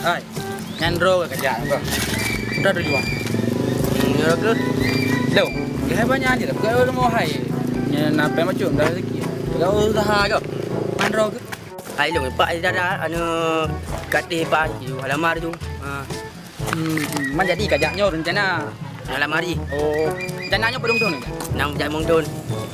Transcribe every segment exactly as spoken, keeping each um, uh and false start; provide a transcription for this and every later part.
Hai, nyan droe ka jak nyoe. Udah tujuan. Hmm, ya ke? Lo, dia banyak aja dah. Bukan rumah hai. Nyan apa macam dah rezeki. Kalau usaha ke? Man droe ke? Hai, lo, pak dada anu katih pak tu, lamar tu. Ha. Hmm, man jadi ka jak nyoe rencana. Lamar i. Oh, rencana nyoe padum thon ni? Nam jak limong thon.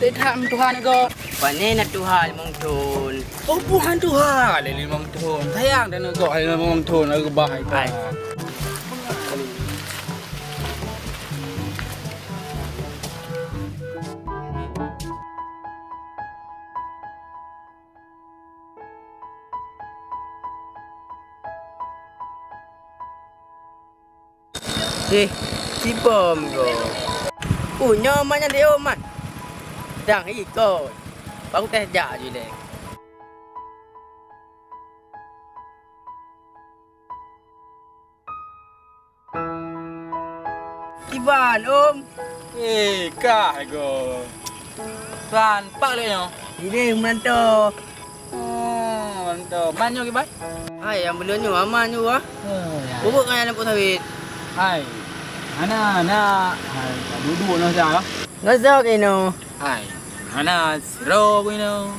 Tidak Tuhan ko. Pane na Tuhan limong thon. Oh, buhan Tuhan lé limong thon. Sayang dan kok limong thon lagi bah itu. Hai. Eh, si Bom go. Uh, nyoe man nyan deh, oh, man. Dang ikot. Baru teh jak ju lé. Kiban, Om? Eh, kah go. Tuan, pak lé nyoe? Ini merantau. Oh, merantau. Man nyoe kiban? Hai, yang belum nyoe, aman nyoe, ah. Oh, ya. Bubuk kan dalam sawit. Hai. Hana, hana. Hai, duduk noh sa. Ngozok ino. Hai. Hana, sero ino.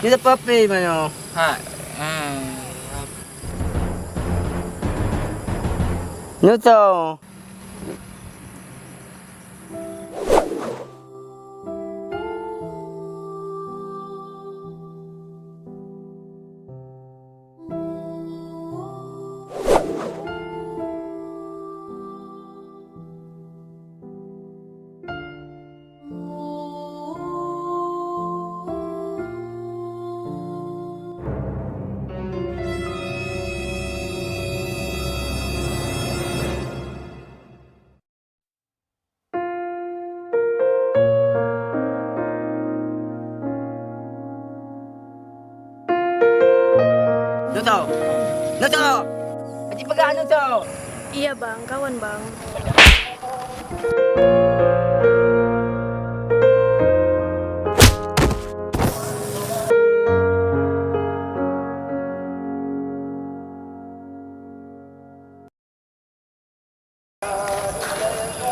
Ni siapa pi mano? Hai. Hai. Nyoe soe? Nuto! Nuto! Aji peugah Nuto! Iya, Bang. Kawan, Bang.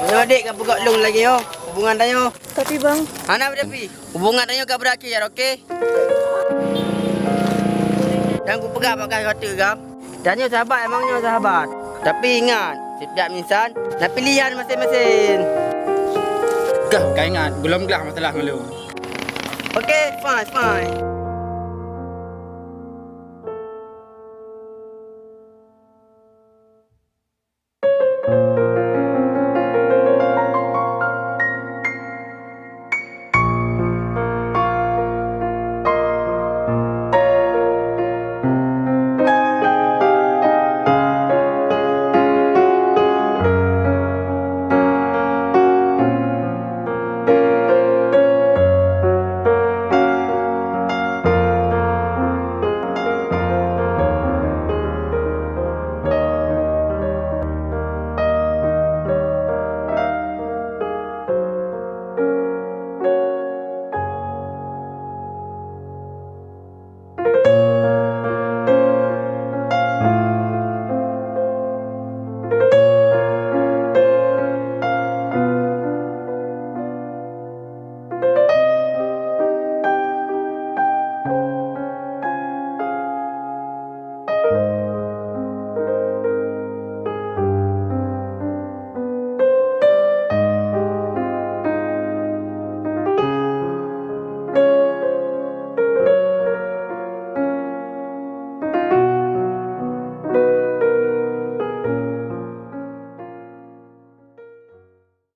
Nyoe dek ka peugah lôn lagée nyoe, hubungan tanyoe. Tapi, Bang. Hana tapi. Hubungan tanyoe ka berakhir, oke? Dan kupeugah bak kah kata gam. Tanyoe sahabat, emang nyoe sahabat. Tapi ingat, setiap insan na pilihan masing-masing. Kah, ka ingat, belum glah masalah ngon lôn. Oke, fine, fine.